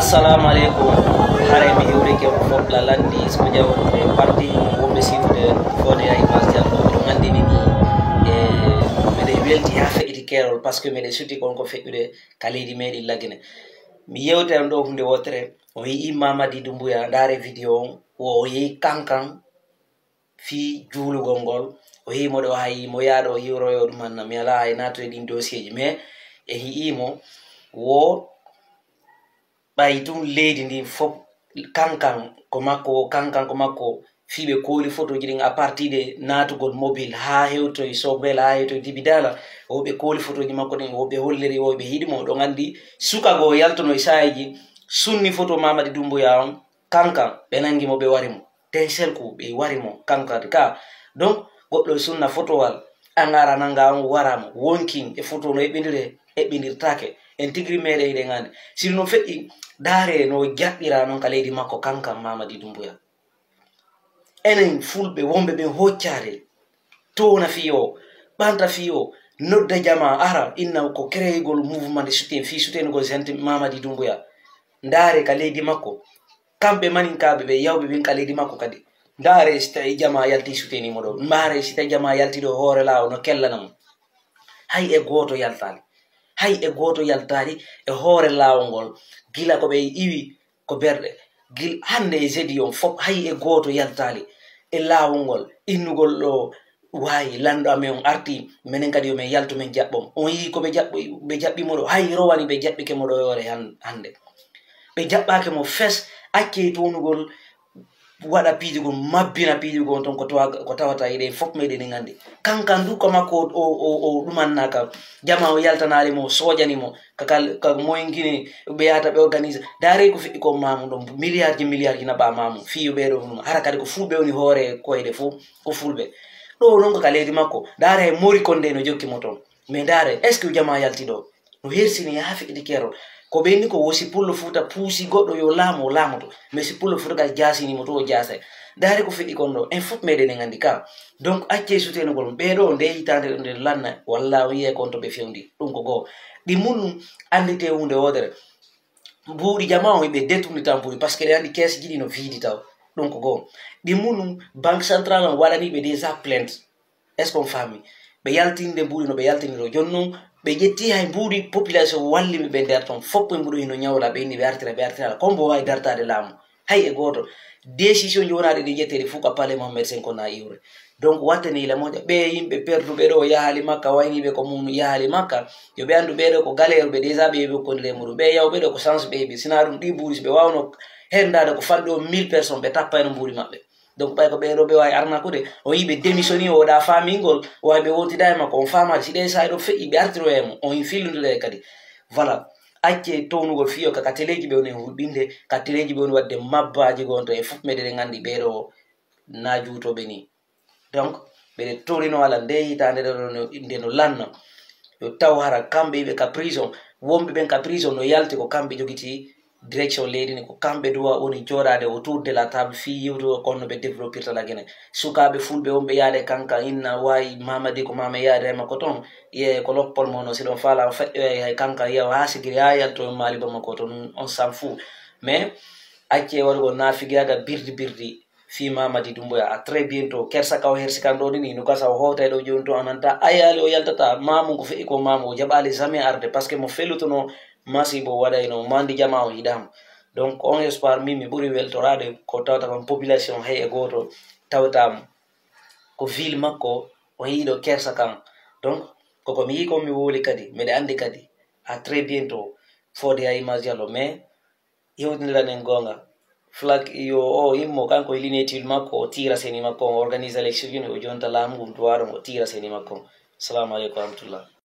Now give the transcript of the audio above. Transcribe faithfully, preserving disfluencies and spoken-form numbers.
Assalamu aleykum. Haray mi hewrike on fof la landi so jawte parti wonɓe siwde fode ay martial ɗo to gandini ni e meɗen welti ha feƴƴiti keerol parce que meɗen suti kon ko feƴƴude ka leydi meɗen Lagine. Mi yewte on ɗo hunde wotere, o yii Mamadi Dumbuya, ndaare vidéo on, wo o yii kankan fii juulugol ngol. O yii mo ɗo hay mo yaaɗo o yiwroyo ɗum hanna mi alaa hay naatude ɗin dossier ji mais e yi'ii mo wo ɓay tun leydi ndin fof kankan ko makko wo kankan ko makko. Fii ɓe kooli fotooji ɗin à partir de naatugol mobile haa hewtoy Sobel haa hewtoy Dibidala, wo ɓe kooli fotooji makko ɗin wo ɓe holliri wo ɓe hiɗi mo ɗon anndi suka goo yaltono e saayeeji sunni foto Mamadi Dumbuya on. Kankan ɓe nangi mo ɓe wari mo d'un seul coup ɓe wari mo kankan ka. Donc goɗɗo e sunna fotowal a ngara nanga on wara mo wonkin e foto no eɓɓindire eɓɓindirtake. En tigiri meɗen hiɗen anndi sino no feƴƴi. Ndaare no jaɓɓira non ka leydi makko kankan Mamadi Dumbuya. Enen fulɓe wonɓe ɓen hoccare towna fiyo ɓanta fiyo nodda jama ara inna ko créegol mouvement de soutien fii soutenugol sente Mamadi Dumbuya. Ndaare ka leydi makko kamɓe maninkaaɓe ɓe yawɓe ɓen ka leydi makko kadi. Ndaare si tawi jama yalti suteni mo ɗo mbaare si tawi jama yalti ɗo hoore laawo no kellana mo. Hay e gooto yaltaali hay e gooto yaltaali e hoore laawol ngol gila ko ɓe iwi ko berɗe gil hannde e jeudi on fof hay e gooto yaltaali e laawol ngol innugol ɗo. Waawi lanɗo amen on arti menen kadi yo men yaltu men jaɓɓo mo on yii ko ɓe jaɓɓo ɓe jaɓɓi mo ɗo hay rowani ɓe jaɓɓike mo ɗo yoore hannde. Ɓe jaɓɓaake mo fes acce townugol waɗa piiji goo mabbina piiji goo ton ko tawata eɗen fof meɗen en anndi kankan du ko makko o ɗumannaaka jama o yaltanaali mo soojani mo kakal ka moyngini ɓe yahata ɓe organise. Daare ko feƴƴi ko mamu ɗon milliard ji milliard ji naɓa mamu fii yo ɓeeɗo ɗum hara kadi ko fulɓe woni hoore koyɗe fof ko fulɓe. Ɗo noon ko ka leydi makko daare hay mori konde no jokki mo toon. Mais ndaare est ce que jama yalti ɗo no hersini haa feƴƴiti keerol. Ko ɓe inni ko wo si pullo fuuta puusi goɗɗo yo laamu o laamoto mais si pullo fuuta kadi jaasini mo to o jaasay. Ndaare ko feƴƴi kon ɗo en fof meɗen en anndi ka. Donc acce sutenugol ɓeeɗo nde hitaande ɗo nde lanna walla o yiyay kon to ɓe fewndi ɗum ko goo. Ɗi mun anndite huunde woodere. Mbuuɗi jama on ɓe détourni tan mbuuɗi parce que ɗe anndi kees jiɗi no viidi taw. Ɗum ko goo. Ɗi mun banque centrale on waɗani ɓe déjà plainte. Est ce qu'on faami? Ɓe yaltinde mbuuɗi no ɓe yaltiniro jooni noon ɓe ƴetti hay mbuuɗi population walli ɓe ɓe nder toon fof ɓe mbuuɗo hino ñawla ɓe inni ɓe artira ɓe artira ala kon mbo waawi dartaade laamu. Hay e gooto décision ji wonaaɗi ɗi ƴetteede fof ka palais mohammed cinq na iwre. Donc wattani ila moƴƴa ɓe yimɓe perduɓe ɗo yahaali makka wayniɓe ko mum yahaali makka. Yo ɓe anndu ɓeeɗo ko galeeru ɓe déjà ɓe yoɓi kondire muɗum ɓe yaw ɓeɗo ko chance ɓe heɓi sina ɗum ɗi mbuuɗi si ɓe wawno hendaade ko fanɗo mille personnes ɓe tappayno mbuuɗi maɓɓe. Donc ɓay ko ɓeeɗo ɓe wawi arnakude o yii ɓe démissioni o waɗa famingol o wawi ɓe wontida e makko on famade si ɗe sahi ɗo feƴƴi ɓe artiro e mo on fillodira e kadi. Voilà. Acce townugol fiyo ka ka teleji ɓe woni hulɓinde ka teleji ɓe woni wadde mabbaji gonto e fof meɗen en andi ɓeeɗo na juutoɓe ni. Donc ɓeɗe torino ala nde hitande ɗo nde no lanno yo taw hara kamɓe yiɓe ka prison. Wonɓe ɓen ka prison no yalti ko kamɓe jogiti direction leydi ni ko kamɓe duwa woni joɗade autour de la table fi yewtugo konno ɓe développirta la guine. Sukaɓe fulɓe wonɓe yaade kanka inna wawi mamadi ko mama yaade e makko toon ye ko loppol mono si ɗon fala feƴƴoya hay kanka yew ha sigiri ha yalto malibo makko toon on s'en fou. Mais acce waɗugol nafigiyaga birdi birdi. Fii Mamadi Dumbuya à très bientôt. Kersa ka o hersi kan ɗo ni no gasa o howtay ɗo joni to ananta ayali o yaltata mamu ko feƴƴi ko mamu o jaɓali jamais arde parce que mo felutuno masibo waɗayno mandi jama o yiɗama. Donc on espoir min mi ɓuri weltorade ko tawata kon population hay e goto tawtamo ko ville makko o yiiɗo kersa kan. Donc koko mi yii kon mi woli kadi mbeɗa andi kadi à très bientôt. Fode a image yallo mais yewtiniran en goonga. Flak yo o immo kanko e linetil makko o tiira seni makko on organise élection joni o jonta laamu ngun duwaɗon o tiira seni makko on. Assalamu aleykum warahmatullah.